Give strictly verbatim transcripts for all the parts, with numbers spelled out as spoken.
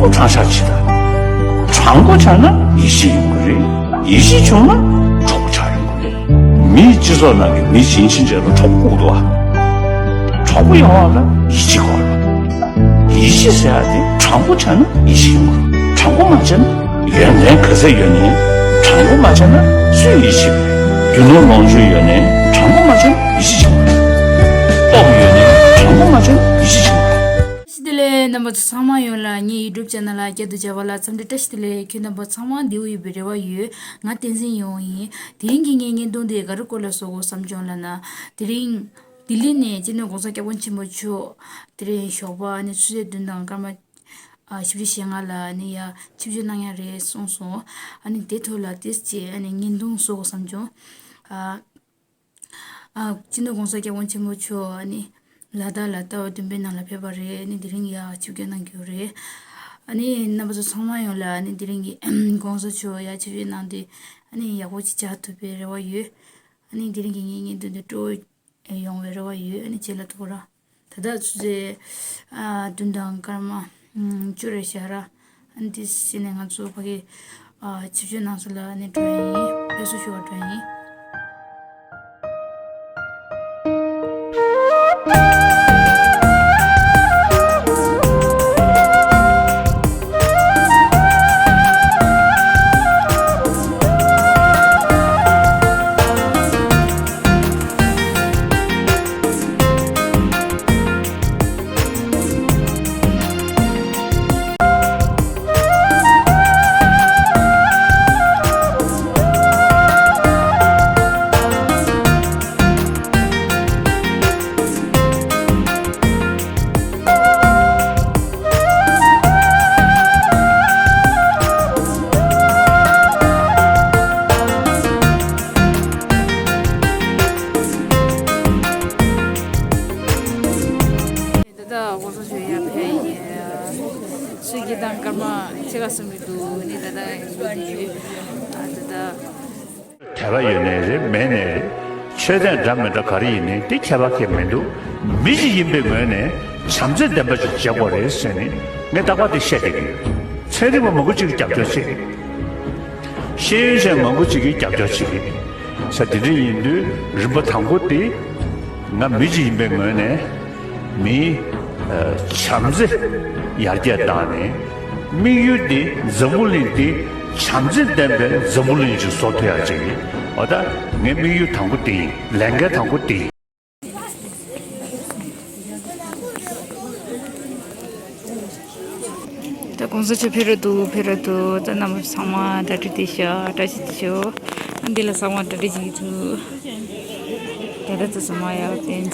པོ་དྲང་བཞག་བྱེད་དང་། དྲང་པོ་ཆགས་ན་ཡིད་ཆེས་ཡོང་གི་རེད། ཡིད་ཆེས་བྱུང་ན་གྲོགས་པོ་ཆགས་ཡོང་གི་རེད། མིའི་སྤྱི་ཚོགས་ནང་གི་མི་གཞན་ཕྱིན་ཆད་ལ་གྲོགས་པོ་དགོས་འདུག་ཨ། གྲོགས་པོ་ཡོང་བ་ལ་ཡིད་ཆེས་དགོས་རེད། ཡིད་ཆེས་ཟེར་ཡ་དེ་དྲང་པོ་ཆགས་ན་ཡིད་ཆེས་ཡོང་གི་རེད། དྲང་པོ་མ་ཆགས་ན་ཡོན་ཏན་ག་ཚད་ཡོད་ནའི་དྲང་པོ་མ་ཆགས་ན་སུས་ཡིད་ཆེས་པ་རེད། རྒྱུ་ནོར་ལོངས་སྤྱོད་ཡོད་ནའི་དྲང་པོ་མ་ཆགས་ན་ཡིད་ཆེས་བྱེད་དགོས་རེད། སྟོབས་ཡོད་ནའི་དྲང་པོ་མ་ཆགས་ན་ཡིད་ཆེས་བྱེད་དགོས་རེད། བཀྲ་ཤིས་བདེ་ལེགས། རྣམ་པ་ཚོ་ཚང་མ་ཡོངས་ལ་ངའི་ཡུ་ཊུབ་ཆེ་ནལ་ལ་བསྐྱར་དུ་མཇལ་བ་ལ་འཚམས་འདྲི་བཀྲ་ཤིས་བདེ་ལེགས། ཁྱེད་རྣམ་པ་ཚང་མ་བདེ་པོ་ཡོད་པའི་རེ་བ་ཡོད། ང་བསྟན་འཛིན་ཡེ་ཝང་ཡིན། དེ་རིང་གི་ངའི་བརྙན་ཐུང་འདི་ག་རེ་སྐོར་ལ་བཟོ་དགོས་བསམ་བྱུང་ལབ་ན། དེ་རིང་ལྡི་ལི་ནས་སྤྱི་ནོར་༸གོང་ས་༸སྐྱབས་མགོན་ཆེན་པོ་མཆོག་དེ་རིང་ཞོགས་པ་ཨ་ནི་ཆུ་ཚོད་བདུན་དང་སྐར་མ་ཨ་བཞི་བཅུ་ཞེ་ལྔ་ལ་ཨ་ནི་ཡར་ཆིབས་བསྒྱུར་གནང་ཡ་རེད་གསུངས་སོང་། ཨ་ནི་དེ་ཐོག་ལ་ཏོག་ཙམ་ཨ་ནི་བརྙན་ཐུང་བཟོ་དགོས་བསམ་བྱུང་། ཨ། ཨ། སྤྱི་ནོར་༸གོང་ས་༸སྐྱབས་མགོན་ཆེན་པོ་མཆོག་ཨ་ནི་ལ་དྭགས་ལ་ཟླ་བ་བདུན་པའི་ནང་ལ་ཕེབས་པ་རེད། ཨ་ནི་དེ་རིང་ཡར་ཆིབས་བསྒྱུར་གནང་གི་ཡོད་རེད། ཨ་ནི་རྣམ་པ་ཚོ་ཚང་མ་ཡོངས་ལ་ཨ་ནི་དེ་རིང་གི་༸གོང་ས་མཆོག་ཡར་ཆིབས་བསྒྱུར་གནང་དུས་ཨ་ནི་ཡག་པོ་ཅིག་མཇལ་ཐུབ་པའི་རེ་བ་ཡོད། ཨ་ནི་དེ་རིང་གི་ངའི་བརྙན་ཐུང་འདི་སྤྲོ་པོ་ཡོང་བའི་རེ་བ་ཡོད། ཨ་ནི་རྗེས་ལ་ཐུག་ར། ད་ལྟ་ཆུ་ཚོད་ཨ་བདུན་དང་སྐར་མ་ཨ་བཅུ་རེད་ཤག་ར། ཨ་ནི་དེ་བྱས་ནས་ང་ཚོ་ཕ་གི་ཨ་ཆིབས་བསྒྱུར་གནང་ས་ལ་ཨ་ནི་འགྲོ་ཡ་ཡིན། དཔེ་བསུ་ཞུ་བར་འགྲོ་ཡ་ཡིན། ད་ལྟ་༸གོང་ས་མཆོག་ཡར་ཕེབས་ཡིན། ཆུ་སྐྱིད་དང་སྐར་མ་ཕྱེད་ཀ་སོང་གི་འདུག་ནི་ད་ལྟ་ཡིན་འདུག་ད་ལྟ་དད་པ་ཡོད་ནའི་རེད་མེད་ནའི་རེད། ཆོས་དད་འདྲ་མི་འདྲ་ག་རེ་ཡིན་ནའི་དེ་ཁྱད་པར་གང་ཡང་མི་འདུག་མི་ཞིག་ཡིན་པའི་ངོས་ནས་བྱམས་བརྩེ་ལྡན་པ་ཞིག་བྱེད་དགོས་རེད་ཟེར་ནས་ངས་རྟག་པར་དེ་བཤད་བསྡད་ཀྱི་ཡོད། ཚན་རིག་པ་མང་པོ་ཅིག་གིས་རྒྱབ་སྐྱོར་བྱེད། ཤེས་ཡོན་ཅན་མང་པོ་ཅིག་གིས་རྒྱབ་སྐྱོར་བྱེད་ཀྱི་ཡོད། ས་དེ་འདྲ་ཡིན་དུས་རིམ་པ་དང་པོ་དེ་ང་མི་ཞིག་ཡིན་པའི་ངོས་ནས་མིའི་ཨ་བྱམས་བརྩེ་ཡར་རྒྱས་བཏང་ནས། དམིགས་ཡུལ་འདི་འཛམ་བུ་གླིང་འདི་བྱམས་བརྩེ་ལྡན་པའི་འཛམ་བུ་གླིང་ཞིག་བཟོ་ཐུབ་ཡག་ཅིག་ཡིན། འོ་ད་ངའི་དམིགས་ཡུལ་དང་པོ་འདི་ཡིན། ལས་འགན་དང་པོ་འདི་ཡིན། ད་༸གོང་ས་མཆོག་ཕེབས་རོགས་འདུག་ཕེབས་རོགས་འདུག་ད་རྣམ་པ་ཚང་མ་བཀྲ་ཤིས་བདེ་ཤོག་བཀྲ་ཤིས་བདེ་ཤོག་འདི་ལ་ཚང་མ་བཀྲ་ཤིས་ཀྱི་ཚུལ། ད་ལྟ་ཚོ་ཚང་མ་ཡག་བསྟན།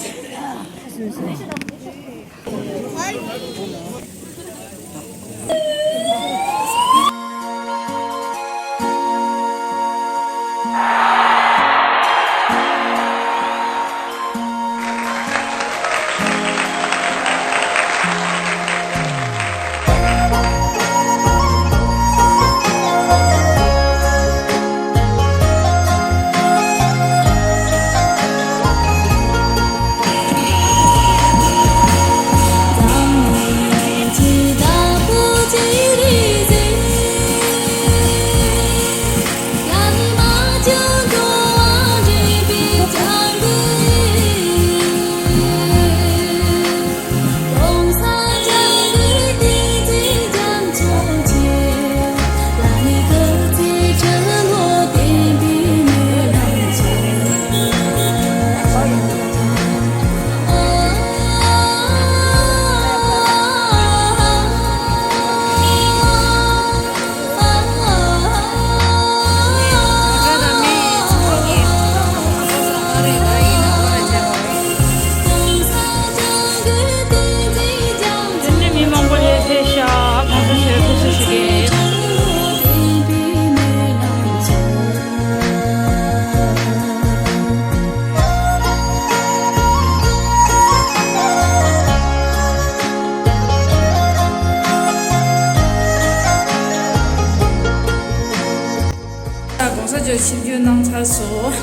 ད་༸གོང་ས་མཆོག་ཆིབས་བསྒྱུར་གནང་ཚར་སོང་།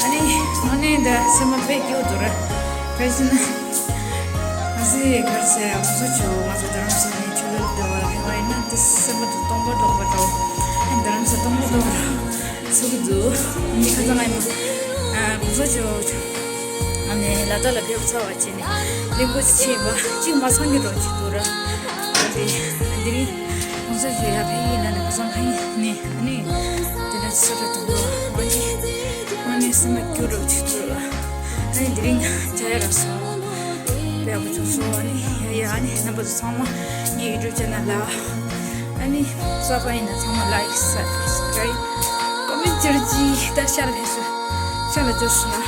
ཨ་ནི་དངོས་གནས་ད་སེམས་པ་དཔེ་སྐྱིད་པོ་འདུག་ར། ག་རེ་ཟེར་ན། ང་ཚོའི་ག་རེ་ཟེར་༸གོང་ས་མཆོག་ང་ཚོ་རྡ་རམ་ས་ལའི་ཆོས་ལུགས་ ཡོད་པ་ལ་ཕན་པ་ཡིན་ན་དེ་སེམས་པ་དུ་སྟོང་པ་སྟོང་པ་འགྲོ། ཨ་ནི་རྡ་རམ་ས་སྟོང་པ་སྟོང་པ་འགྲོ་ཚུགས་ཀྱི་འདུག་ཨ་ནི་ཁ་སང་ང་ཡིན་ཨ་གོང་ས་མཆོག་ཨ་ནི་ལ་དྭགས་ལ་ཕེབས་ཚར་བ་བྱས་ནས་གླེང་གོ་ཅིག་བྱས་པ་གཅིག་མ་ཚང་གི་འགྲོ་ཅིག་འདུག་ར། ཨ་ནི་དེ་རིང་གོང་ས་མཆོག་ཡར་ཕེབས་ཡིན་ན་ནི་ཁ་སང་ཁ་ཡིན་ནི་ཨ་ནི་དེ་འདྲ་ཅིག་ས་ཁྲ་དུ་འགྲོ་བ་ཅིག་ཨ་ནི་སེམས་པ་སྐྱོ་འགྲོ་ཅིག་འདུག་ར། ཨ་ནི་དེ་རིང་ཇ་ཡ་ར་སོང་། དཔེ་ཡག་པོ་བྱུང་སོང་། ཨ་ནི་ཡ་ཡ་ཨ་ནི་རྣམ་པ་ཚོ་ཚང་མ་ངའི་YouTube channel ལ་ཨ་ནི་གསར་པ་ཡིན་ན་ཚང་མ་like, subscribe, comment བྱེད་རོགས་གྱིས། ད་ཤར་ཕེབས་སོང་། ཤར་ལ་འབྱོར་སོང་ན་